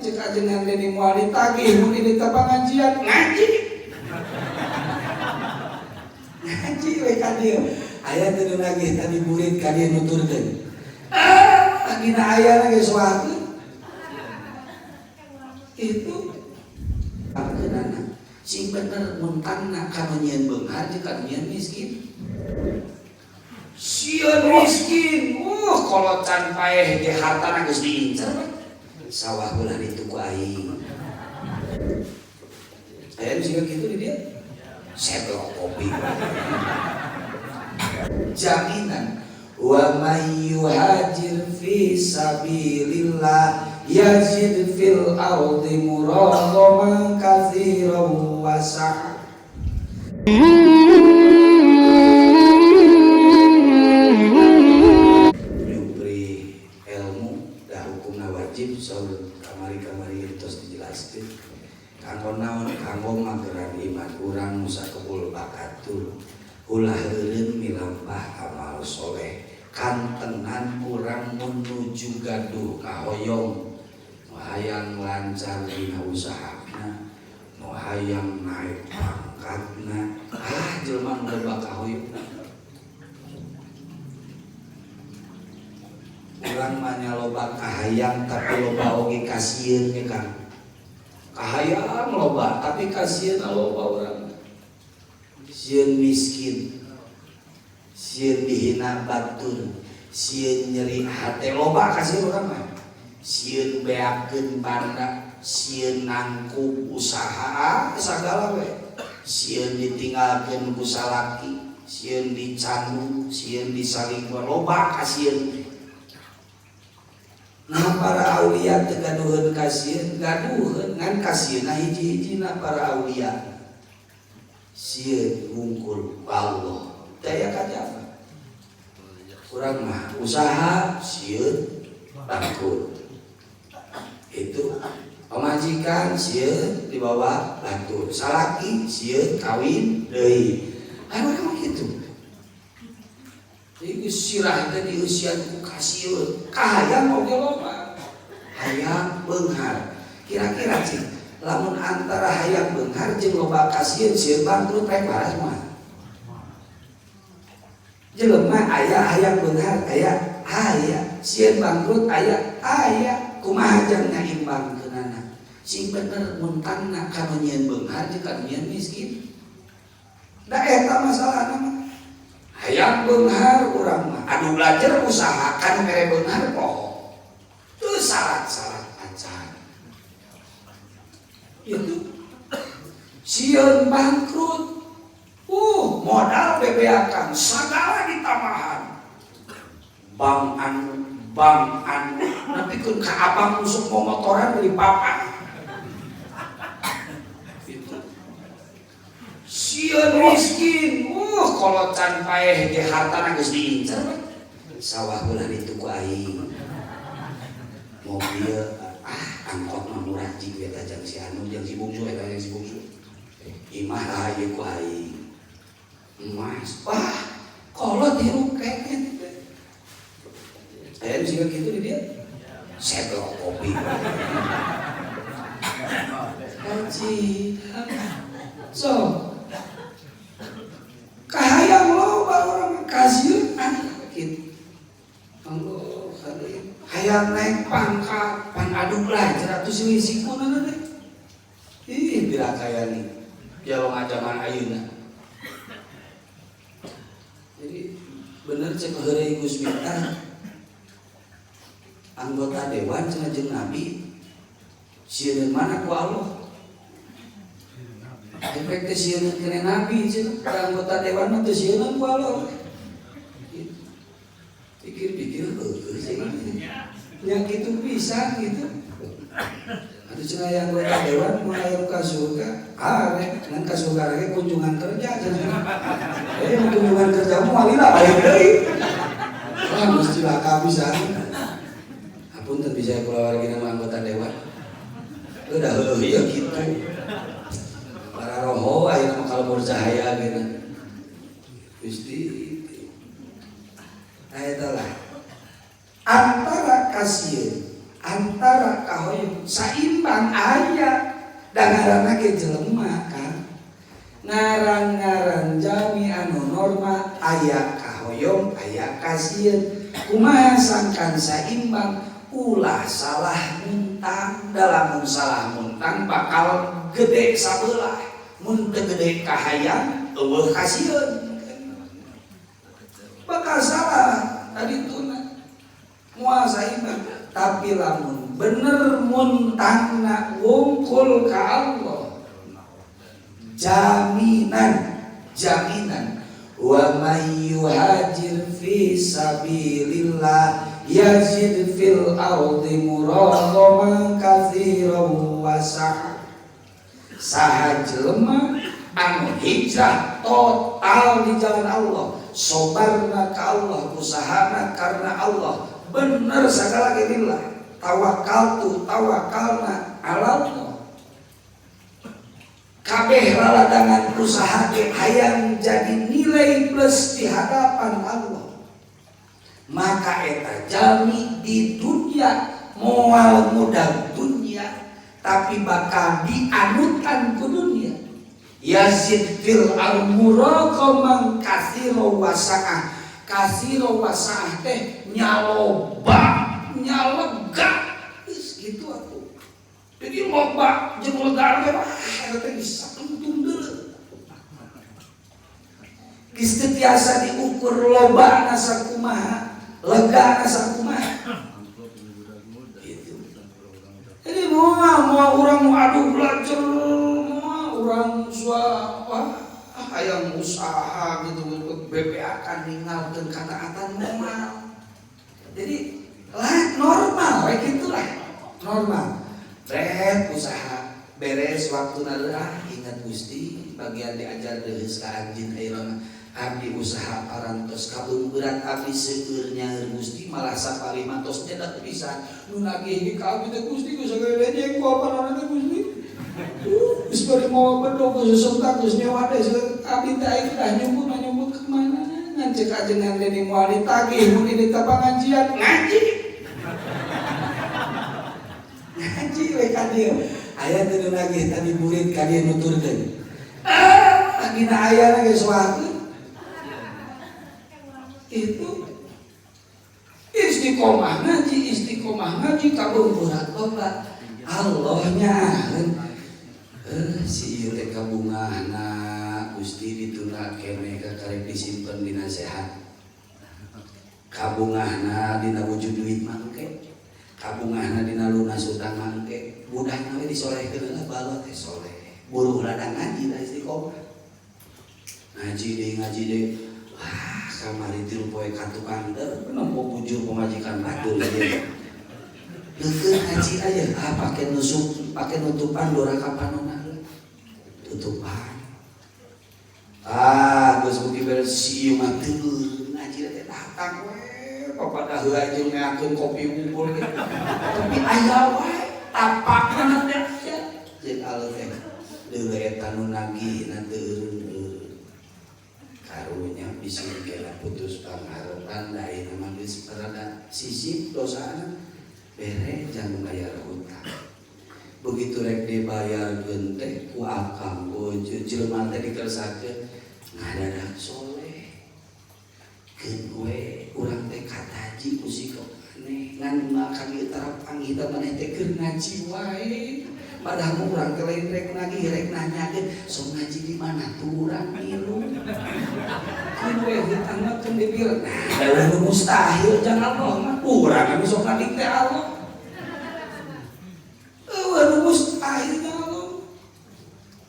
Cek ajengan deni moal ditagih mun ini teh pengajian ngaji. Ngaji we ka dieu. Aya teu nagih tadi murid ka dieu nuturkeun. Ah, lagina aya geus soakeun. Itu pangkeunana. Sing bener mun tangna kanu nyieun beunghar jeung kanu nyieun miskin. Sieun miskin, kalau can paeh ge hartana geus diincer we. Sawah belah ditu ku aing. Aya nu siga kitu di dieu. Seblok kopi. Jaminan wa may yuhajir fi sabilillah yazid fil ardi muragaman katsiran wa sa'a. Nyupri ilmu dah hukumna wajib saur kamari-kamari tos dijelaskeun. Kanggo naon? Kanggo mageran iman urang nu sakebul bakatul. Ulah eureun milampah amal soleh. Kantenan urang menuju gaduh kahoyong. Nu hayang lancar dina usahana, nu hayang naik pangkatna. Ah, jelema nu loba kahoyong. Urang mah nya loba kahayang tapi loba oge kasieun ge Kang. Kahayang loba tapi kasieun loba urang. Sieun miskin, sieun dihina batur, sieun nyeri hate loba kasieun urang mah. Sieun beakeun banda, sieun nangkub usaha sagala we. Sieun ditinggalkeun ku salaki, sieun dicandu, sieun disalingkuh, loba kasieun. Nah para aulia teu gaduheun kasieun, gaduheun ngan kasieunna hiji-hijina para aulia. Sieun hungkul Allah. Daya kajaba. Urang mah usaha sieun bangkrut. Itu pamajikan sieun dibawa batur, salaki sieun kawin deui. Aya urang mah kitu. Ieu sirah teh dieusian ku kasieun, kahayang oge loba. Hayang beunghar. Kira-kira cing lamun antara hayang beunghar jeung loba kasieun sieun bangkrut rek waras moal. Jelema aya hayang beunghar aya aya, sieun bangkrut aya aya, kumaha jang ngaimbangkeunana? Sing bener mun tangna kanu nyieun beunghar jeung kanu nyieun miskin. Da eta masalahna mah. Hayang beunghar urang mah, anu belajar usaha kanu mere beunghar poho. Teu salat-salat acan. Itu sieun bangkrut. Modal bebeakan sagala ditambahan. Bank anu, bank anu, nepikeun ka abang usuk momotoran beli papan. Itu. Sieun miskin, kalau can paeh ge hartana geus diincer we. Sawah belah ditu ku aing. Mobil, angkot mah murah jig eta jang si anu, jang si bungsu eta jang si bungsu. Imah lah ieu ku aing. Emas, wah, kolot hirup kayaknya. Aya nu siga kitu di dieu. Seblok kopi. Haji. So, kahayang loba urang kasieun kitu. Allah hadir. Hayang naik pangkat, pan aduk lah 100 sikuna teh. Ih, bila kaya nih. Ya lo ngajaman ayeuna. Jadi bener cek heureuy Gus Miftah anggota dewan cenah jeung Nabi sieun mana ku Allah. Efek teh sieun kene Nabi cenah anggota dewan mah teu sieun ku Allah. Pikir-pikir heueuh sih. Nya kitu bisa gitu. Atuh cenah yang anggota dewan mun aya ka surga, ah rek ngan ka surga rek kunjungan kerja cenah. Kunjungan kerja mah walila balik deui. Wah, geus cilaka pisan. Apunten bisa kulawargina mah anggota dewan. Udah heueuh ieu kitu. Para roho ayeuna mah kalebur cahaya geuna. Gusti. Nah eta lah. Antara kasieun Antara kahoyong saimbang aya da ngaranna ge jelema kan. Ngaran-ngaran jalmi anu normal aya kahoyong aya kasieun. Kumaha sangkan saimbang ulah salah muntang, dalam salah muntang bakal gede sabelah, mun teu gede kahayang eueuh kasieun. Bakal salah tadi tuna moal saimbang. Tapi lamun bener muntangna wungkul ka Allah, jaminan jaminan wa may yuhajir fi sabilillah yazid fil ardi muragaman katsiran wa sa'a. Saha jelema anu hijrah total di jalan Allah, sobarna ka Allah, usahana karena Allah, bener segala lillah, tawakkaltu tawakkalna ala Allah. Kabeh laladangan usaha ge hayang jadi nilai plus di hadapan Allah. Maka eta jalmi di dunia moal mudah dunia, tapi bakal dianutan ku dunia. Yazid fil al-muraqaman katsira wa sa'ah. Katsira wa sa'ah teh nyaloba, nyalega. Geus kitu atuh. Jadi loba jeung lega teh wah eta teh bisa tungtung deuleu. Geus teu tiasa diukur loba sakumaha, lega sakumaha. Gitu. Jadi moal urang mau aduh belajar, moal urang wah hayang usaha gitu BPA kan ninggalkeun kataatan moal. Jadi lah normal we gitulah. Normal. Ret usaha beres waktu ah ingat Gusti bagian diajar deus ka anjeun ayeuna abdi usaha parantos kabeungberat abdi seueur nyaeur Gusti malah sapalima tos nyedak pisan nu nagih ka abdi teh Gusti geus sagalejeng ku apanana teh Gusti. Geus bari mawa bedog geus sesentak geus nyewa teh abdi teh aing dah nyumput nyumput ka mana ngan ceuk ajengan deui moal ditagih mun ini teh pangajian ngaji. Ngaji we ka dieu. Aya teu nagih tadi murid ka dieu nuturkeun. Ah, lagina aya geus soakeun. Itu istiqomah ngaji kabeungberat loba. Allah nyaaheun. Si ieu teh kabungahna Gusti ditunda keneh ka karek disimpen dina sehat. Kabungahna dina wujud duit mangke. Kabungahna dina lunas utang mangke. Budakna we disolehkeun heula balot teh soleh. Buruh ladang ngaji da istiqomah. Ngaji deui. Wah, kamari tilu poe ka tukang teh nempo bujur pamajikan batur ieu. Leukeun ngaji aja, ah pake nusuk, pake nutupan dora ka panonna. Tutupan. Ah, geus beuki beres si ieu mah teu ngaji teh datang we. Papada heula jeung ngakeun kopi unggul ge. Tapi aya wae tapakna teh aya. Jeung aleu teh deuleu eta nu nagihna teu eureun. Karunya bisi kena putus pangharepan da ayeuna mah geus rada sisip dosana bere jangan bayar hutang. Begitu rek dibayarkeun teh ku akang ku jelema teh dikersakeun ngadadak soleh. Keun we urang teh kataji ku sikap maneh ngan makan ieu tarapang kita maneh teh keur ngaji wae. Padahal urang teh lain rek nagih rek nanyakeun sok ngaji di mana tuh urang milu. Keun we hutang mah keun dipir. Nah, da mustahil jangan Allah mah urang anu sok nagih teh Allah. Eueuh nu mustahil jangan Allah.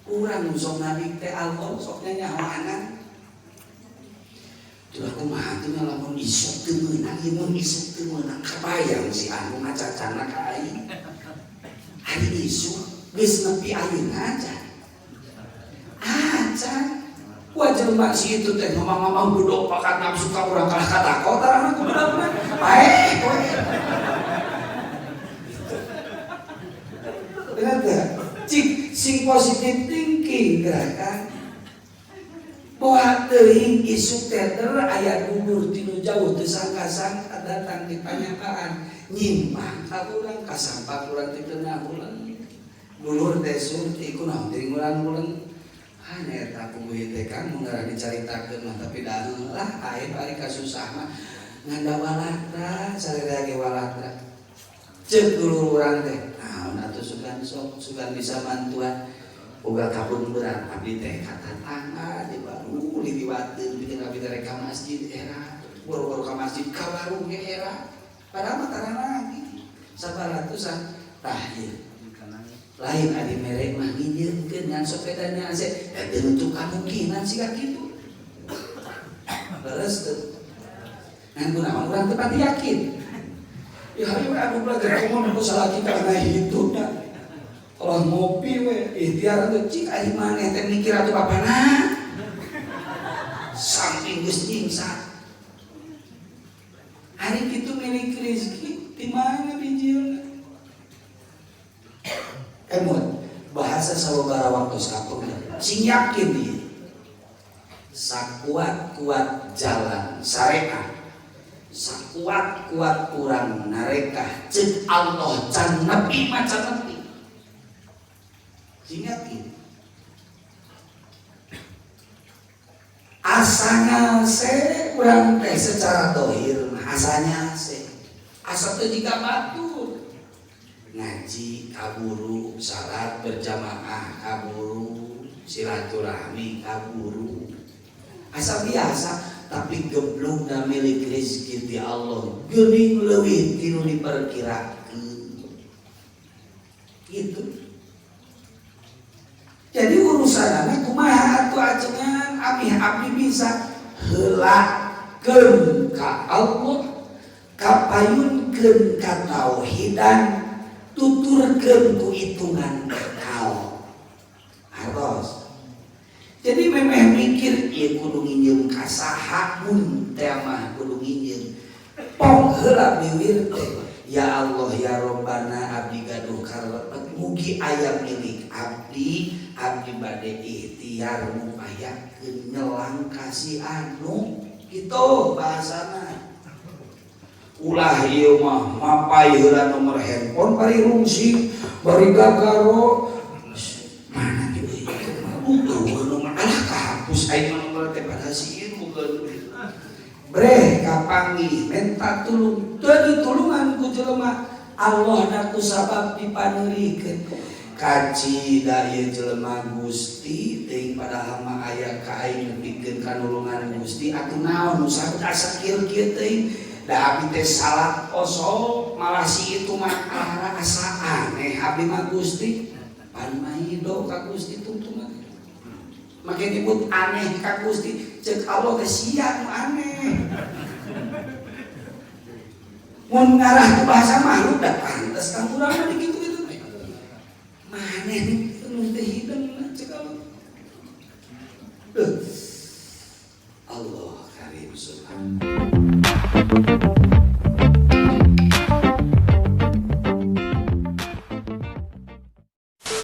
Urang nu sok nagih teh Allah sok nyanyahoanan. Itulah kumaha teh lamun isuk teu meunang ieu mun isuk teu meunang kabayang si anu ngacacana ka aing. Ari isuk geus nepi ayeuna acan. Acan. Wajar mah si itu teh ngomong-ngomong budok pakat nafsu ka urang kalah katakot tarana ku budakna. Paeh we. Bener teu? Cik sing positive thinking gerakan. Boha teuing Isuk teh aya dulur tinu jauh teu sangka-sangka datang dipanyakaan nyimpang ka urang kasampak urang teh teu ulang. Dulur teh surti kunaon teh ngulang-ulang. Hanya eta kubu teh kan mun ngarah dicaritakeun mah tapi da lah aib ari kasusah mah nganda walatra sararea ge walatra. Ceuk dulur urang teh naon atuh sugan sok sugan bisa bantuan. Boga kabun berat abdi teh ka tatangga di baru liliwateun bikin abdi teh ka masjid era boro-boro ka masjid ka warung ge era padahal mah tara lagi sabaratusan tah ieu lain adi mere mah nginjeumkeun ngan sopedanya ase teu nutup kamungkinan siga kitu leres teu ngan kunaon urang teu pati yakin ya hayu aku belajar komo nu salaki kana hituna kalau ngopi we ikhtiar teh cik ari maneh teh mikir atuh bapana samping geus nyingsa hari kitu milik rezeki di mana bijilna emut bahasa sababaraha waktu kapungkur sing yakin ieu sakuat-kuat jalan syariat sakuat-kuat urang narekah ceuk Allah can nepi macan nepi ingat ini asanya se urang teh secara dohir asanya se asa teh jika batur ngaji kaburu salat berjamaah kaburu silaturahmi kaburu asa biasa tapi geblungna milik rezeki di Allah geuning leuwih ti nu diperkirakeun gitu. Jadi urusan anak kumaha atuh ajengan abdi bisa heulakeun ka Allah kapayunkeun ka tauhidan tuturkeun ku hitungan akal hartos. Jadi memeh mikir ieu kudu nginjeum ka saha mun teh mah kudu nginjeum pong heula biwir teh ya Allah ya Robbana abdi gaduh karepet mugi aya milik abdi abdi bade ikhtiar ngupayakeun nyelang ka si anu kitu bahasana ulah ieu mah mapai heula nomor handphone bari rungsing bari gagaro mana kieu ieu mah alah kahapus aing nomor teh padahal si ieu boga breh kapanggih menta tulung teu ditulungan ku jelema Allah na ku sabab dipaneurikeun kaci da ieu jelema Gusti teuing padahal mah aya ka aing nepikeun ka nulungan Gusti atuh naon nu sabab asa kieu-kieu teuing da abdi teh salah osok malah si itu mah asa aneh abdi mah Gusti pan maido ka Gusti tungtungan make nyebut aneh ka Gusti ceuk Allah teh sia nu aneh mun ngarah ku bahasa makhluk da pantes ka urang mah dikitu-kitu teh maneh nu teh hideung ceuk Allah. Allah karim subhanahu.